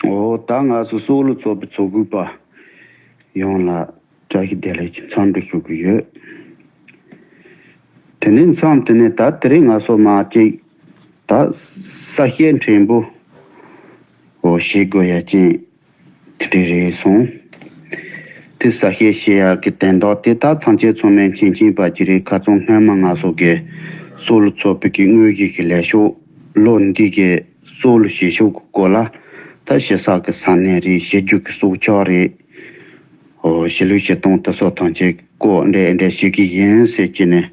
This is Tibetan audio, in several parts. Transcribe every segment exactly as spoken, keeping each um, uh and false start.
འོ་ད་ང་ཚོ་སྲོག་བླུ་ཚོགས་པའི་ཚོགས་དཔོན་པ་ཡོངས་ལ་བཀྲ་ཤིས་བདེ་ལེགས་ཀྱི་འཚམས་འདྲི་ཞུ་གི་ཡོད། དེ་ནས་མཚམས་དེ་ནས་ད་དེ་རིང་ང་ཚོ་མ་གཅིག་ད་ས་སྐྱའི་འཕྲིན་བུ་འོ་ཞེས་དགོས་ཡ་ཅན་དེ་འདྲ་རེད་སོང་། དེ་ས་སྐྱའི་ཞེས་ཡ་གི་དོན་དག་དེ་ད་ཐམས་ཅད་ཚང་མས་མཁྱེན་མཁྱེན་པ་ཅིག་རེད། ཁ་སང་སྔོན་མ་ང་ཚོ་གི་སྲོག་བླུ་ཚོགས་པའི་གི་དངོས་གཞི་གི་ལས་ཤོག་ལོ་འདི་གི་སྲོག་བླུ་བྱེད་ཕྱོགས་ཀྱི་སྐོར་ལ་ད་ཞེ་ས་གི་ས་གནས་རེད། ཞེ་རྒྱུ་གི་སྲོག་ཆགས་རེད། ཨོ་ཞི་ལུ་ཞི་སྟོང་དེ་སོགས་ཐམས་ཅད་ཀོ་འདྲེ་འདྲེ་ཞིག་གི་ཡིན་ཟེར་གྱི་ནས་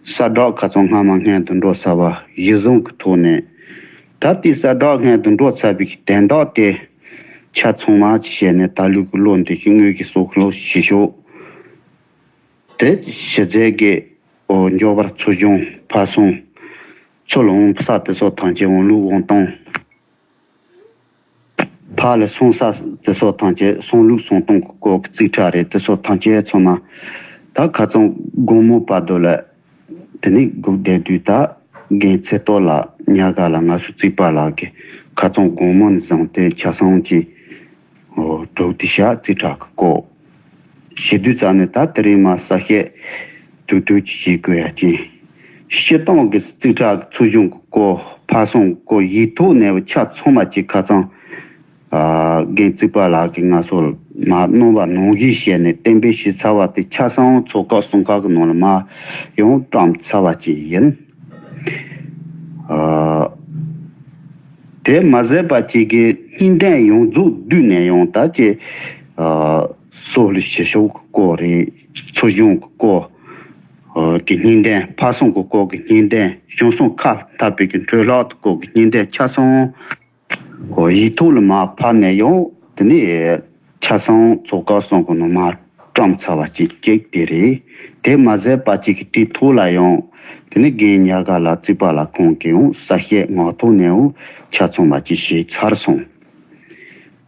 ས་བསྒྲགས་ཁ་ཚང་སྔ་མ་སྔོན་དུ་འགྲོ་ཚར་བ་གཞི་བཟུང་གི་ཐོག་ནས་ད་ལྟའི་ས་བསྒྲགས་སྔོན་དུ་འགྲོ་ཚར་བའི་གི་དོན་དག་དེ་ཆ་ཚང་མ་ཅི་བྱས་ནས་ད་ལུས་ཀྱི་བློ་འདི་ཀྱི་དངོས་ཀྱི་སྲོག་ལོ་ཞི་ཤོག་དེ་ཞི་རྫས་ཀྱི་ཨོ་མགྱོགས་པར་ཚུར་བྱུང་ཕར་སོང་ཚུར་ལོངས་ས་དེ་སོགས་ཐམས་ཅད་འོང་ལུགས་འོང་སྟངས། ཕར་ལ་སོང་ས་དེ་སོགས་ཐམས་ཅད་སོང་ལུགས་སོང་སྟངས་ཀྱི་སྐོར་གྱི་རྩིས་ཁྲ་རེད། དེ་སོགས་ཐམས་ཅད་ཚང་མ་ད་ཁ་ཚང་དགོང་མོ་བར་དུ་ལ་དེ་ནས་སྒུག་བསྡད་དུས་ད་རྒན་ཚེ་སྟོབས་ལགས་ཉག་ག་ལ་ང་ཚོ་རྩིས་པ་ལགས་ཀྱིས་ཁ་ཚང་དགོང་མོ་ནས་བཟུང་སྟེ་ཆ་ཚང་གི་འོ་དྲུག་དེ་ཤག་རྩིས་ཁྲ་གི་སྐོར། བྱེད་དུས་ཙང་ནས་ད་དེ་རིང་མ་ས་བཤད་དུས་དུས་ཀྱི་བྱེད་དགོས་ཡ་ཅན། སྤྱི་བཏང་གི་རྩིས་ཁྲ་གི་ཚུལ་བྱུང་གི་སྐོར་ཕ་སོང་གི་སྐོར་ཡིག་ཐོག་ནས་ཆ་ཚང་མ་ཅིག་ཁ་ཚང་ཨ་རྒན་རྩིས་པ་ལགས་ཀྱིས་ང་ཚོར་མ་གནང་བ་ནང་བཞིན་བཤད་ནས་གཏན་འབེབས་བྱས་ཚར་བ་དེ་ཆ་ཚང་ཚོགས་སྐབས་གསུང་སྐབས་ཀྱི་ནང་ལ་མ་ཡང་བཀྲམ་ཚར་བ་ཅིག་ཡིན། ཨ། དེ་མ་ཟད་པ་ཅིག་གི་སྙིང་དོན་ཡོངས་རྫོགས་བསྡུས་ནས་ཡང་ད་ཅི། ཨ། སྲོག་བླུ་བྱེད་ཕྱོགས་ཀྱི་སྐོར་རེད། ཚུལ་བྱུང་གི་སྐོར། ཨ། གི་སྙིང་དོན་ཕ་སོང་གི་སྐོར་གི་སྙིང་དོན་བྱང་སོང་ཁ་འཐབ་པའི་གི་འཕྲོས་ལྷག་ཏུ་སྐོར་གི་སྙིང་དོན་ཆ་ཚང་། ཨོ་ཡིག་ཐོག་ལ་མར་ཕབ་ནས་ཡང་དེ་ནས་ཆ་ཚང་ཚོགས་སྐབས་གསུང་གི་ནང་མར་བཀྲམ་ཚར་བ་ཅིག་ཅིག་དེ་རེད། དེ་མ་ཟད་པ་ཅིག་གི་དེའི་ཐོག་ལ་ཡང་དེ་ནས་རྒན་ཉག་ག་ལགས་རྩིས་པ་ལགས་ཁོང་གིས་ཡང་ས་བཤད་ངག་ཐོག་ནས་ཡང་ཆ་ཚང་བ་ཅིག་བྱས་ཚར་སོང་།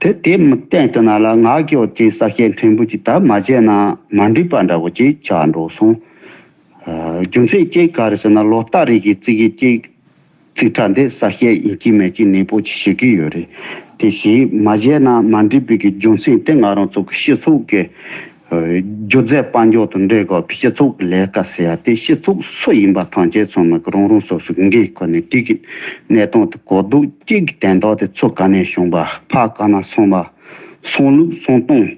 དེ་དེ་མི་སྟེང་དུ་ན་ལ་ང་གིས་ཅིག་ས་བཤད་ཕྲན་བུ་ཅིག་ད་མ་བྱས་ན་མ་འགྲིག་པ་འདྲ་བོ་ཅིག་ཆགས་འགྲོ་སོང་། ཨ། རྒྱུ་མཚན་ཅིག་ག་རེ་ཟེར་ན་ལོ་ལྟར་རེ་གི་རྩིས་ཀྱི་ཅིག་རྩིས་ཁྲ་འདི་ས་བཤད་ཡིན་གཅིག་མིན་གཅིག་ནན་པོ་ཅིག་ཞུ་གི་ཡོད་རེད། དེ་བཞིན་མ་བྱས་ན་མ་འགྲིག་པའི་གི་རྒྱུ་མཚན་དེ་ང་རང་ཚོ་གི་སྤྱི་ཚོགས་ཀྱི་ཨ་སྒྱུ་རྩལ་དཔལ་འབྱོར་དང་འབྲེལ་དགོས་པའི་སྤྱི་ཚོགས་ཀྱི་ལས་ཀ་ཟེར་ཡ་དེ་སྤྱི་ཚོགས་སུ་ཡིན་པ་ཐམས་ཅད་ཚང་མ་གི་རང་རང་སོ་སོའི་འགན་ཁུར་ནས་དེ་གི་གནས་སྟངས་དེ་གོ་ལྡོག་གཅིག་གི་དོན་དག་དེ་ཚུར་ག་ནས་བྱུང་བ་ཕར་ག་ན་སོང་བ་སོང་ལུགས་སོང་སྟངས་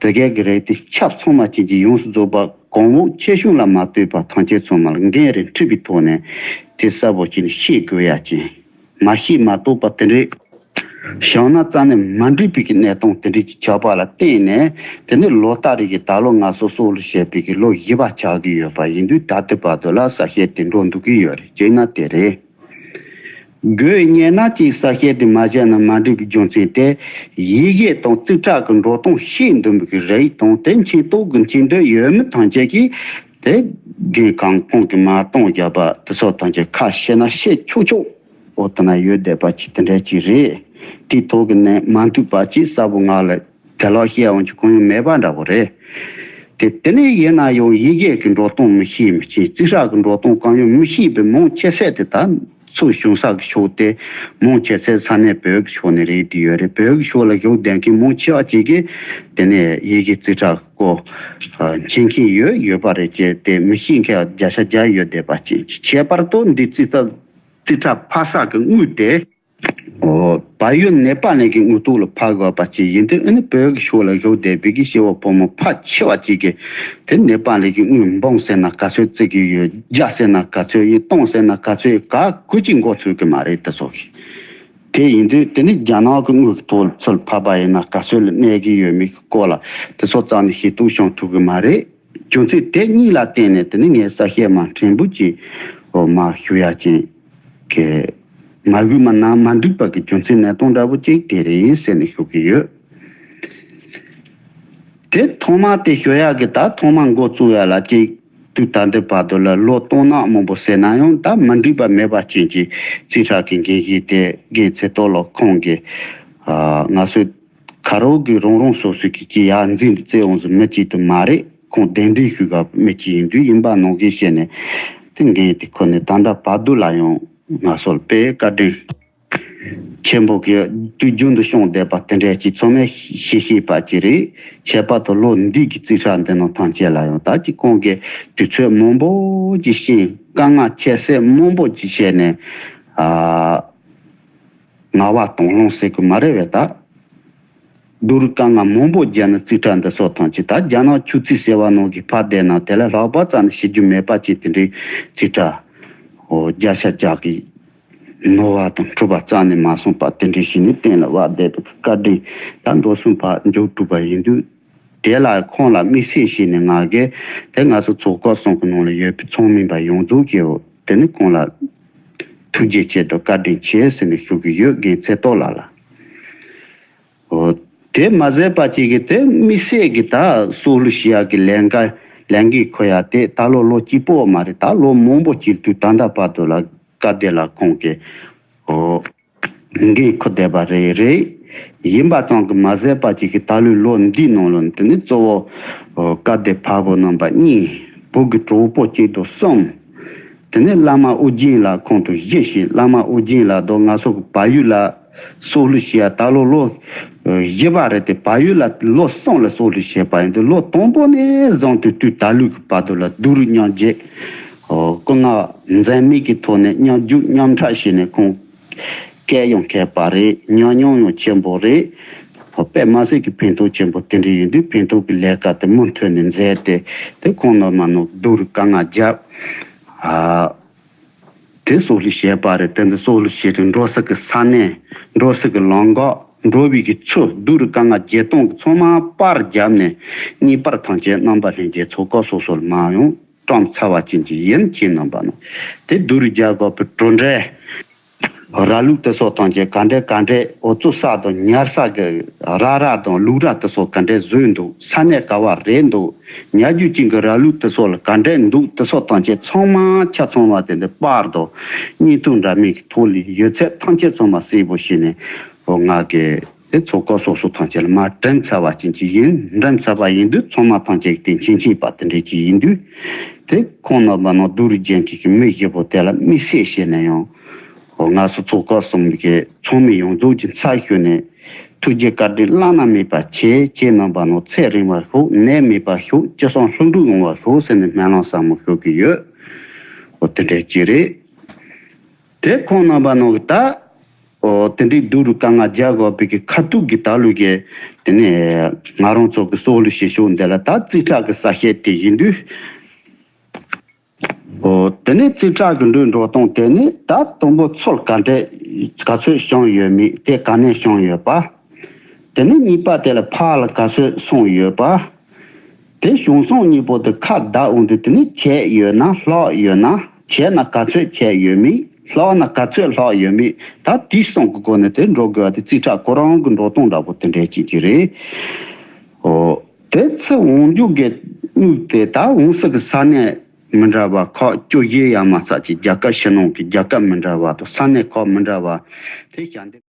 དེ་གའི་གི་རེད། དེ་ཆ་ཚང་མ་ཅན་གྱི་ཡོངས་སུ་རྫོགས་པ་གོང་འོག་ཆེ་ཆུང་ལ་མ་ལྟོས་པ་ཐམས་ཅད་ཚང་མ་ལ་འགན་རེ་འཁྲི་བའི་ཐོག་ནས་དེ་གསལ་པོ་བྱས་ནས་ཤེས་དགོས་ཡ་ཅན། མ་ཤེས་མ་རྟོགས་པ་དེ་འདྲས་བྱུང་ན་རྩ་ནས་མ་འགྲིག་པའི་གི་གནས་སྟངས་དེ་འདྲས་ཀྱི་ཆགས་པ་ལ་བརྟེན་ནས་དེ་ནས་ལོ་ལྟར་རེ་གི་ད་ལོ་ང་ཚོ་སྲོག་བླུ་བྱས་པའི་གི་ལོ་བཞི་པ་ཆགས་ཀྱི་ཡོད་པ་ཡིན་དུས་ད་ལྟའི་བར་དུ་ལ་ས་བཤད་དེ་འགྲོ་འདུག་གི་ཡོད་རེད། བྱས་ན་དེ་རེད། དགོས་ཉེ་ན་ཅིག་ས་བཤད་དེ་མ་བྱས་ན་མ་འགྲིག་པའི་རྒྱུ་མཚན་དེ་ཡི་གེ་དང་རྩིས་ཁྲ་གི་འགྲོ་སྟངས་ཤེས་འདུན་པའི་གི་རིགས་དང་དེ་མཁྱེན་རྟོགས་ཀྱི་མཁྱེན་འདོད་ཡོད་མི་ཐམས་ཅད་ཀྱིས་དེ་རྒན་གང་གང་གི་མ་གཏོང་རྒྱབ་པ་དེ་ཚོ་ཐམས་ཅད་ཁ་བཤད་ན་བཤད་ཆོག་ཆོག་འོ་དེ་ན་ཡོད་བསྡད་པ་ཅིག་དེ་འདྲ་ཅིག་རེད། དེའི་ཐོག་གི་ནས་མ་འདུག་པ་ཅིག་གསལ་པོ་ང་ལ་དེ་ལོག་བཤད་འོང་ཅིག་གང་ཡང་མེད་པ་འདྲ་པོ་རེད། དེ་དེ་ནས་ཡིན་ན་ཡང་ཡི་གེ་གི་འགྲོ་སྟངས་མི་ཤེས་མི་ཤེས་རྩིས་ཁྲ་གི་འགྲོ་སྟངས་གང་ཡང་མི་ཤེས་པའི་མང་ཆེ་ཤས་དེ་ད་ཚུར་བྱུང་ས་གི་ཕྱོགས་དེ་མང་ཆེ་ཤས་ས་གནས་བོད་ཀྱི་ཕྱོགས་ནས་རེད། དེ་ཡོད་རེད། བོད་ཀྱི་ཕྱོགས་ལ་བཞུགས་བསྡད་མཁན་མང་ཆེ་བ་ཅིག་གིས་དེ་ནས་ཡི་གེ་རྩིས་ཁྲ་སྐོར་མཁྱེན་མཁན་ཡོད་ཡོད་པ་རེད། ཅེས་དེ་མི་ཤེས་མཁན་བརྒྱ་ཆ་བརྒྱ་ཡོད་བསྡད་པ་ཅན་གྱི་ཁྱད་པར་དུ་འདི་རྩིས་ཁྲ་རྩིས་ཁྲ་ཕབ་ས་གི་དངུལ་དེ། ཨོ། བལ་ཡུལ་ནེ་པ་ལ་གི་དངུལ་ཐོག་ལ་ཕབ་དགོས་པ་ཅིག་ཡིན་དུས་ཨ་ནི་བོད་ཀྱི་ཕྱོགས་ལ་བཞུགས་བསྡད་པའི་གི་སྐྱེ་བོ་ཕོ་མོ་ཕལ་ཆེ་བ་ཅིག་གིས་དེ་ནེ་པ་ལ་གི་དངུལ་འབུམ་ཟེར་ན་ག་ཚོད་བརྩི་གི་ཡོད། བརྒྱ་ཟེར་ན་ག་ཚོད་ཡིན། སྟོང་ཟེར་ན་ག་ཚོད་ཡིན། ག་གུ་ཅིག་མགོ་ཚོས་གི་མ་རེད། དེ་ཚོ་གི་དེ་ཡིན་དུས་དེ་ནི་རྒྱ་ནག་གི་དངུལ་གི་ཐོག་ལ་ཚུར་ཕབ་པ་ཡིན་ན་ག་ཚོད་ལ་གནས་གི་ཡོད་མེད་གི་སྐོར་ལ་དེ་ཚོ་རྩ་ནས་ཤེས་རྟོགས་བྱུང་ཐུབ་གི་མ་རེད། རྒྱུ་མཚན་དེ་གཉིས་ལ་བརྟེན་ནས་དེ་ནི་ངས་ས་བཤད་མ་ཕྲན་བུ་ཅིག་འོ་མ་ཞུ་ཡ་ཅན་གི་མ་གུས་མ་ན་མ་འགྲིག་པ་གི་རྒྱུ་མཚན་གནད་དོན་འདྲ་བོ་ཅིག་དེ་རེད་ཟེར་ནས་ཞུ་གི་ཡོད། དེ་ཐོག་མ་དེ་ཞུ་ཡ་གི་ད་ཐོག་མ་འགོ་བཙུགས་ཡ་ལ་ཅིག་དུས་ད་ལྟའི་བར་དུ་ལ་ལོ་སྟོང་ནག་མང་པོ་ཟེར་ན་ཡང་ད་མ་འགྲིག་པ་མེད་པ་ཅན་གྱི་རྩིས་ཁྲ་གི་འགན་བཞེས་དེ་རྒན་ཚེ་རྟོགས་ལགས་ཁོང་གིས་ང་ཚོས། ཁ་རོག་གི་རང་རང་སོ་སོའི་གི་ཅི་ཡར་འཛིན་དུ་བརྩི་འོང་ཟིག་མི་གཅིག་ཏུ་མ་རེད། ཁོང་གདན་འདྲེན་ཞུ་ག་མི་གཅིག་ཡིན་དུས་ཡིན་པ་ནང་བཞིན་བཤད་ནས་དེ་འགན་དེ་ཁུར་ནས་ད་ལྟ་བར་དུ་ལ་ཡང་ང་ཚོར་དཔེ་བཀའ་དྲིན་ ཆེན་པོ་གི་དུས་རྒྱུན་དུ་བྱུང་བསྡད་པ་དེ་འདྲ་ཅིག་ཚང་མས་ཤེས་ཤེས་པ་ཅིག་རེད། ཁྱད་པར་དུ་ལོ་འདི་གི་རྩིས་ཁྲ་འདི་ནང་ཐམས་ཅད་ལ་ཡང་ད་ཅིག་ཁོང་གིས་དུས་ཚོད་མང་པོ་ཅིག་ཕྱིན། དཀའ་ངལ་ཁྱད་བསད་མང་པོ་ཅིག་བྱས་ནས། ཨ། ངལ་བ་དང་ལོང་ཟེར་གི་མ་རེད་བས་ད། སྡུག་རུས་དཀའ་ངལ་མང་པོ་བརྒྱབ་ནས་རྩིས་ཁྲ་འདི་ཚོ་ཐམས་ཅད་ད་རྒྱ་ནག་ཆོས་རྩིས་ཟེར་བ་ནང་གི་ཕར་བསྡད་ན་དེ་ལས་ལྷག་པ་རྩ་ནས་ཤེས་རྒྱུ་མེད་པ་ཅིག་དེ་འདྲའི་རྩིས་ཁྲ། ཨོ། བརྒྱ་ཆ་བརྒྱ་གི་ནོར་བ་དང་འཁྲུལ་པ་རྩ་ནས་མ་སོང་པ་དེ་འདྲའི་ཞིག་ནི་གཏན་ལ་བབས་བསྡད་པའི་བཀའ་དྲིན་ད་མདོ་གསུམ་ཕར་མཇུག་གྲུབ་པ་ཡིན་དུས། དེ་ལ་ཁོང་ལ་དམིགས་བསལ་བྱས་ནས་ང་གིས་དེ་ང་ཚོ་ཚོགས་སྐབས་གསུམ་གྱི་ནང་ལ་ཡོད་པའི་ཚོགས་མི་པ་ཡོངས་རྫོགས་ཀྱིས་དེ་ནི་ཁོང་ལ་ཐུགས་རྗེ་ཆེ་དང་བཀའ་དྲིན་ཆེ་ཟེར་ནས་ཞུ་གི་ཡོད། རྒན་ཚེ་ཏོག་ལགས་ལ། ཨོ། དེ་མ་ཟད་པ་ཅིག་གིས་དེ་དམིགས་བསལ་གྱི་ད་སྲོག་བླུ་བྱེད་ཡག་གི་ལས་འགན་ལས་འགན་འཁུར་ཡག་དེ་ད་ལོ་ལོ་གཅིག་པོ་མ་རེད། ད་ལོ་མང་པོ་ཅིག་དུས་ད་ལྟ་བར་དུ་ལ་སྐབས་དེ་ལ་ཁོང་གིས། ཨོ། འགན་འཁུར་བསྡད་པ་རེད་རེད། ཡིན་པ་ཙམ་གྱིས་མ་ཟད་པ་ཅིག་གིས་ད་ལོའི་ལོ་འདིའི་ནང་ལ་དེ་ནི་གཙོ་བོ། ཨོ། སྐབས་དེ་ཕ་བུ་རྣམ་པ་གཉིས། བུ་གི་གྲོགས་པོ་གཅིག་དང་གསུམ། དེ་ནས་བླ་མ་ཨོ་རྒྱན་ལགས་ཁོང་དུ་བཞི་བྱས། བླ་མ་ཨོ་རྒྱན་ལགས་དང་ང་ཚོ་གི་བལ་ཡུལ་ལ་སྲོག་བླུ་བྱེད་ཡ་ད་ལོ་ལོ་བཞི་པ་རེད་དེ། བལ་ཡུལ་ལ་ལོ་གསུམ་ལ་སྲོག་བླུ་བྱས་པ་ཡིན་དུས། ལོ་དང་པོ་ནས་བཟུང་སྟེ་དུས་ད་ལོའི་གི་བར་དུ་ལ་སྡུག་རུས་མཉམ་བརྗེ། ཨོ། སྐུ་ངལ་འཛེམས་མེད་ཀྱི་ཐོག་ནས་མཉམ་རྒྱུག་མཉམ་འཁྲབ་བྱས་ནས་ཁོང་སྐད་ཡང་མཁས་པ་རེད། ཉམས་མྱོང་ཡང་ཆེན་པོ་རེད། དཔེ་མ་སྲིད་ཀྱི་ཕན་ཐོགས་ཆེན་པོ་དེ་འདྲ་ཡིན་དུས། ཕན་ཐོགས་ཀྱི་ལས་ཀ་དེ་མུ་མཐུད་ནས་མཛད་དེ། དེ་ཁོང་རྣམ་པ་རྣམས་སྡུག་རུས་དཀའ་ངལ་བརྒྱབ། ཨ། དེ་སྲོག་བླུ་བྱས་པ་རེད། དེ་འདི་སྲོག་བླུ་བྱས་ཏེ་འགྲོ་ས་གི་ས་གནས། འགྲོ་ས་གི་ལམ་ཁ། འགྲོ་བའི་གི་ཚུར་སྡུག་རུས་དཀའ་ངལ་བརྒྱད་སྟོང་གི་ཚང་མ་པར་བརྒྱབ་ནས། གཉིས་པར་ཐམས་ཅད་རྣམ་པ་ལྷན་རྒྱས་ཚོགས་སྐབས་སོ་སོར་མར་ཡང་བཀྲམ་ཚར་བ་ཅན་གྱི་ཡིན། ཁྱེད་རྣམ་པ་རྣམས་དེ་སྡུག་རུས་རྒྱག་དགོས་པའི་གྲུབ་འབྲས། ར་ལུག་དེ་ཚོ་ཐམས་ཅད་ག་འདྲས་ག་འདྲས། འོ། བཙུགས་ས་དང་ཉར་ས་གི་ར་ར་དང་ལུག་ར་དེ་ཚོ་ག་འདྲས་བཟོས་འདུག་ས་གནས་ག་བ་རེད་འདུག་ཉར་རྒྱུ་ཅན་གྱི་ར་ལུག་དེ་ཚོ་ལ་ག་འདྲས་འདུག་དེ་ཚོ་ཐམས་ཅད་ཚང་མ་ཆ་ཚང་བ་དེ་འདྲ་པར་དང་བརྙན་ཐུང་འདྲ་མིན་གྱི་ཐོག་ལ་ཡོད་ཚད་ཐམས་ཅད་ཚང་མ་གསལ་པོ་བྱས་ནས། འོ། ང་གིས་དེ་ཚོགས་སྐབས་སོ་སོ་ཐམས་ཅད་ལ་མར་བཀྲམ་ཚར་བ་ཅན་གྱི་ཡིན། བཀྲམ་ཚར་བ་ཡིན་དུས་ཚང་མ་ཐམས་ཅད་ཀྱི་དེ་མཁྱེན་མཁྱེན་པ་དེ་འདྲས་ཅིག་ཡིན་དུས། དེ་ཁོང་རྣམ་པ་རྣམས་སྡུག་རུས་རྒྱག་མཁན་གྱི་མི་བཞི་པོ་དེ་ལ་དམིགས་བསལ་བྱས་ནས་ཡང་། འོ། ང་ཚོ་ཚོགས་སྐབས་གསུམ་གྱི་ཚོགས་མི་ཡོངས་རྫོགས་ཀྱི་ཚབ་ཞུས་ནས་ཐུགས་རྗེ་བཀའ་དྲིན་བླ་ན་མེད་པ་ཆེ། ཁྱེད་རྣམ་པ་རྣམས་ཚེ་རིང་བར་ཤོག་ནད་མེད་པར་ཤོག་ཅི་བསམ་ལྷུན་གྲུབ་ཡོང་བར་ཤོག་ཟེར་ནས་སྨོན་ལམ་ཟབ་མོ་ཞུ་གི་ཡོད། འོ། དེ་འདྲས་ཅིག་རེད། དེ་ཁོང་རྣམ་པ་རྣམས་ཀྱིས་ད། འོ། དེ་འདྲའི་སྡུག་རུས་དཀའ་ངལ་རྒྱག་དགོས་པའི་གི་ཁ་ཐུག་གི་ད་ལོའི་གི་དེ་ནས་ང་རང་ཚོ་གི་སྲོག་བླུ་བྱེད་ཕྱོགས་འདི་ལ་ད་རྩིས་ཁྲ་གི་གསལ་བཤད་དེ་ཡིན་དུས། འོ། དེ་ནས་རྩིས་ཁྲ་གི་འགྲོས་འགྲོ་སྟངས་དེ་ནི་ད་དང་པོ་ཚུར་ག་འདྲས་ག་ཚོད་བྱུང་ཡོད་མེད། དེ་ག་ནས་བྱུང་ཡོད་པ། དེ་ནས་གཉིས་པ་དེ་ལ་ཕར་ལ་ག་ཚོད་སོང་ཡོད་པ། དེ་བྱུང་སོང་གཉིས་པོ་དེ་ཁ་བརྡ་འོང་དུས། དེ་ནི་ཆད་ཡོད་ན་ལྷག་ཡོད་ན། ཆད་ན་ག་ཚོད་ཆད་ཡོད་མེད། ལྷག་ན་ག་ཚོད་ལྷག་ཡོད་མེད། ད་དེ་གསུམ་གྱི་སྒོ་ནས་དེ་འགྲོ་དགོས་པ་དེ་རྩིས་ཁྲ་ཁོ་རང་གི་འགྲོ་སྟངས་འདྲ་པོ་དེ་འདྲས་ཅིག་ཅིག་རེད། འོ། དེ་ཚེ་འོང་རྒྱུ་གི་དངུལ་དེ་ད་འོང་ས་གི་ས་གནས་མི་འདྲ་བ་ཁག་བཅོ་བརྒྱད་ཡར་མར་ཚར་གྱི་རྒྱལ་ཁབ་ཕྱི་ནང་གི་རྒྱལ་ཁབ་མི་འདྲ་བ་དང་ས་གནས་ཁག་མི་འདྲ་བ་དེ་ཞལ་འདེབས།